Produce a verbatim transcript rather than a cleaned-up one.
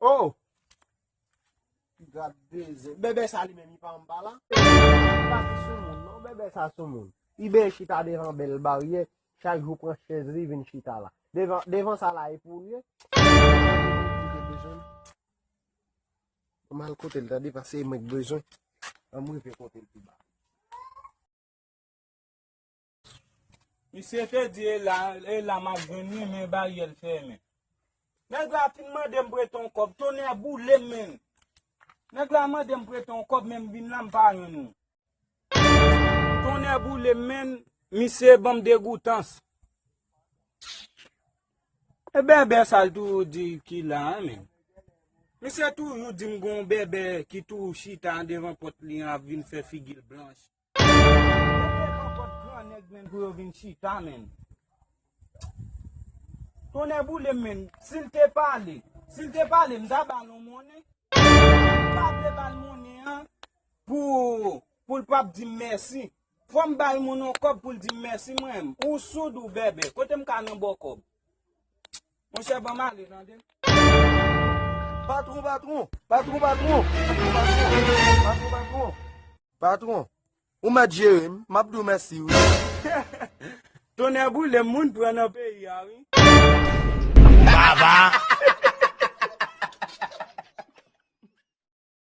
Oh! Gad de zen. Bèbè sa li menm, li pa anba la. Li pa ti soumoun, non, bèbè sa soumoun. Li ben chita devan bèl baryè, chak jou pran chèz li vin chita la. Devan, devan sa la, e pou li ye. Li te bezwen. Mwen al kote l, tande, paske e mwen k bezwen. An m rive kote l pi ba. Misye te di, e la, e la m ap jwenn li, men baryè l fèmen. Nèg la fin mande m prete yon kòb, tonnè boule m, menn. Nèg la mande m prete yon kòb, men m vin la, m pa jwenn ou. Tonnè boule m, menn, misye ban m degoutans. E bèbè sa l toujou di ki la, an, menn. Misye toujou di m gon bèbè ki toujou chita andevan pòt li an ap vin fè figi l blanch. Yo te nan pòt gran nèg, menn, pou yo vin chita, menn. Tonnè boule m, menn. Si l te pale, si l te pale, m ta ba l yon monnen. M pa vle ba l monnen an pou, pou l p ap di m mèsi. Fò m bay moun yon kòb pou l di m mèsi, mwen menm. Ou soud ou bèbè. Kote m ka nan ba w kòb? Monchè, ban m ale, tande. Patwon, patwon, patwon, patwon, patwon, patwon, patwon. Patwon, ou mèt jere m, m ap di w mèsi, wi. Tonnè boule m, moun pran nan peyi a, wi.